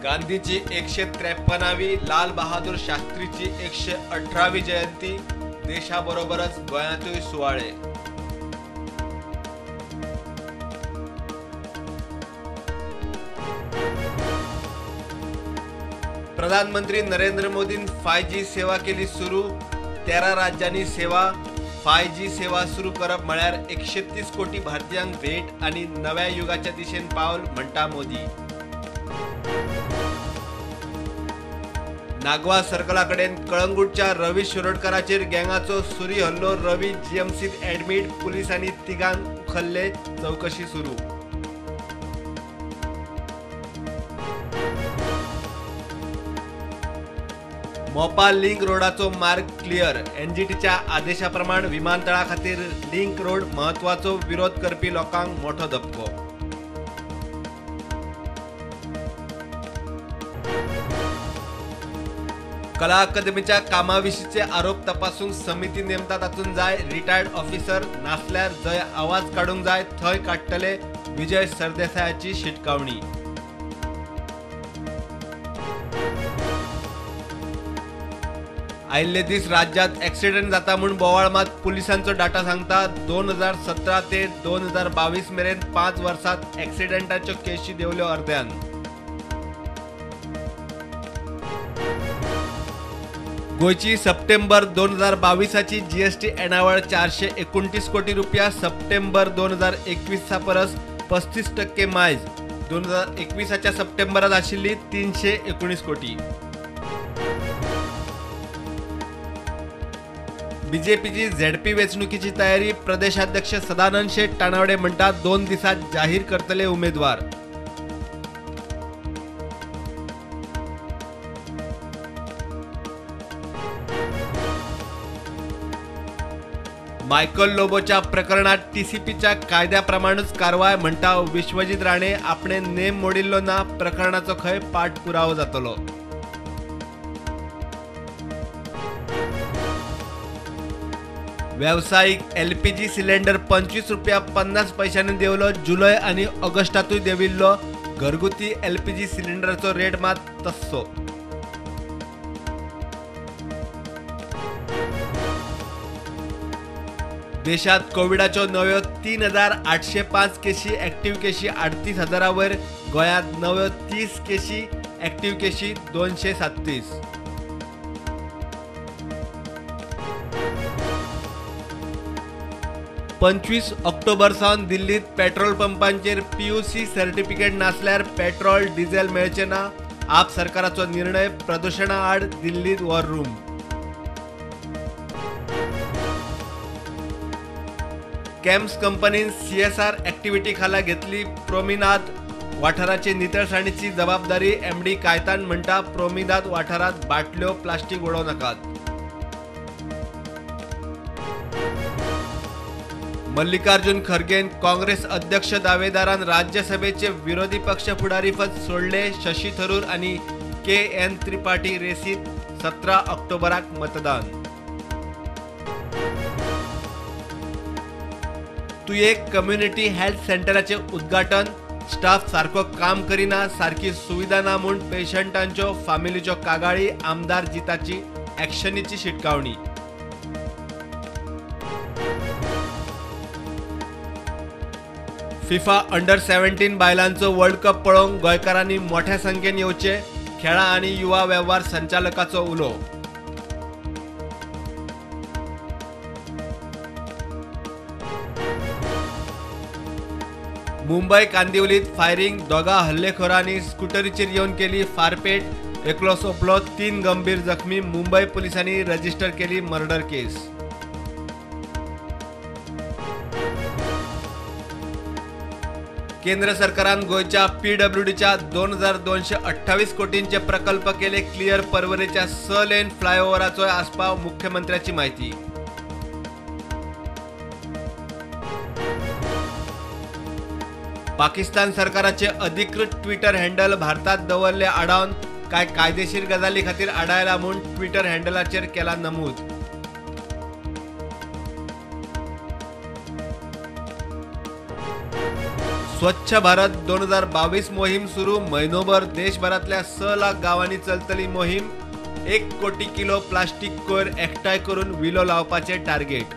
गांधीची 153वी, लाल बहादूर शास्त्रीची 118वी जयंती, देशाबरोबरच गोंयांतूय सुवाळे. प्रधानमंत्री नरेंद्र मोदीन 5G सेवा केली सुरू, 13 राज्यांनी सेवा. 5G सेवा सुरू करप म्हळ्यार 130 कोटी भारतीयांक भेट आनी नव्या युगाच्या दिशेन पावल, म्हणटा मोदी. नागवा सर्कला कडेन कळंगूटच्या रवी शिरोडकाराचेर गँगाचो सुरी हल्लो, रवी जीएमसीत ॲडमीट, पुलिसांनी तिगांक उखल्ले, चवकशी सुरू. मोपा लिंक रोडाचो मार्ग क्लियर, एनजीटीच्या आदेशा प्रमाण विमानतळा खातीर लिंक रोड म्हत्वाचो, विरोध करपी लोकांक मोठो धपको. कला अकादमीच्या कामाविशींचे आरोप तपासूंक समिती नेमता तातूंत जाय रिटायर्ड ऑफिसर, नासल्यार जंय आवाज काडूंक जाय थंय काडटले, विजय सरदेसायाची शिटकावणी. आयिल्ले दीस राज्यात ॲक्सिडेंट जाता म्हूण बोवाळ मात पुलिसांचो डाटा सांगता 2017 ते 2022 मेरेन 5 वर्सांत ॲक्सिडेंटाच्यो केशी देंवल्यो अर्द्यान. गोंयची सप्टेंबर 2022ची जीएसटी येणावळ 429 कोटी रुपया, सप्टेंबर 2021 परस 35% मायज, 2021च्या सप्टेंबरात आशिल्ली 319 कोटी. बीजेपीची झेडपी वेंचणुकीची तयारी, प्रदेशाध्यक्ष सदानंद शेट तानावडे म्हणटात 2 दिसांत जाहीर करतले उमेदवार. मायकल लोबोच्या प्रकरणात टीसीपीच्या कायद्याप्रमाणूच कारवाय, म्हणटा विश्वजीत राणे, आपणे नेम मोडिल्लो ना, प्रकरणाचो खंय पाठपुरावो जातलो. वेवसायीक एलपीजी सिलिंडर 25 रुपया 50 पैशांनी देंवलो, जुलय आनी ऑगस्टांतूय देंविल्लो. घरगुती एलपीजी सिलिंडराचो रेट मात तस्सो. देशात कोविडाच्यो नव्यो 3805 केशी, ॲक्टिव्ह केशी 38,000 वयर, गोंयांत नव्यो 30 केशी, ॲक्टिव्ह केशी 237. 25 ऑक्टोबर सावन दिल्लीत पेट्रोल पंपांचेर पीयूसी सर्टिफिकेट नासल्यार पेट्रोल डिझेल मेळचें ना, आप सरकाराचो निर्णय, प्रदुशणा आड दिल्लीत वॉर रूम. कॅम्स कंपनीन सीएसआर ॲक्टिव्हिटी खाला घेतली प्रोमिनाद वाठाराची नितळसाणीची जबाबदारी, एमडी कायतान म्हणटा प्रोमिनाद वाठारात बाटल्यो प्लास्टीक उडोवं नाकात. मल्लिकार्जुन खरगेन काँग्रेस अध्यक्ष दावेदारान राज्यसभेचे विरोधी पक्ष फुडारीपद सोडले, शशी थरूर आनी के एन त्रिपाठी रेसीत, 17 ऑक्टोबराक मतदान. तुये कम्युनिटी हेल्थ सेंटराचे उद्घाटन, स्टाफ सारको काम करिना, सारकी सुविधा ना म्हूण पेशंटांच्यो फामिलीच्यो कागाळी, आमदार जिताची ॲक्शनीची शिटकावणी. फिफा अंडर 17 बायलांचो वर्ल्ड कप पळोवंक गोंयकारांनी मोठ्या संख्येन येवचे, खेळां आनी युवा वेव्हार संचालकाचो उलो. मुंबय कांदिवलीत फायरिंग, दोगा हल्लेखोरांनी स्कुटरीचेर येवन केली फारपेट, एकलो सोंपलो, 3 गंभीर जखमी, मुंबय पुलिसांनी रजिस्टर केली मर्डर केस. केंद्र सरकारान गोंयच्या पीडब्ल्यूडीच्या 2228 कोटींचे प्रकल्प केले क्लियर, परवरेच्या 6 लेन फ्लायओव्हराचोय आस्पाव, मुख्यमंत्र्याची माहिती. पाकिस्तान सरकाराचे अधिकृत ट्विटर हँडल भारतात दवरले आडावन, काय कायदेशीर गजाली खातीर आडायला म्हूण ट्विटर हँडलाचेर केला नमूद. स्वच्छ भारत 2022 मोहीम सुरू. म्हयनोभर देशभरांतल्या 6 लाख गांवांनी चलतली मोहीम. 1 कोटी किलो प्लास्टीक कोयर एकठांय करून विलो लावपाचे टार्गेट.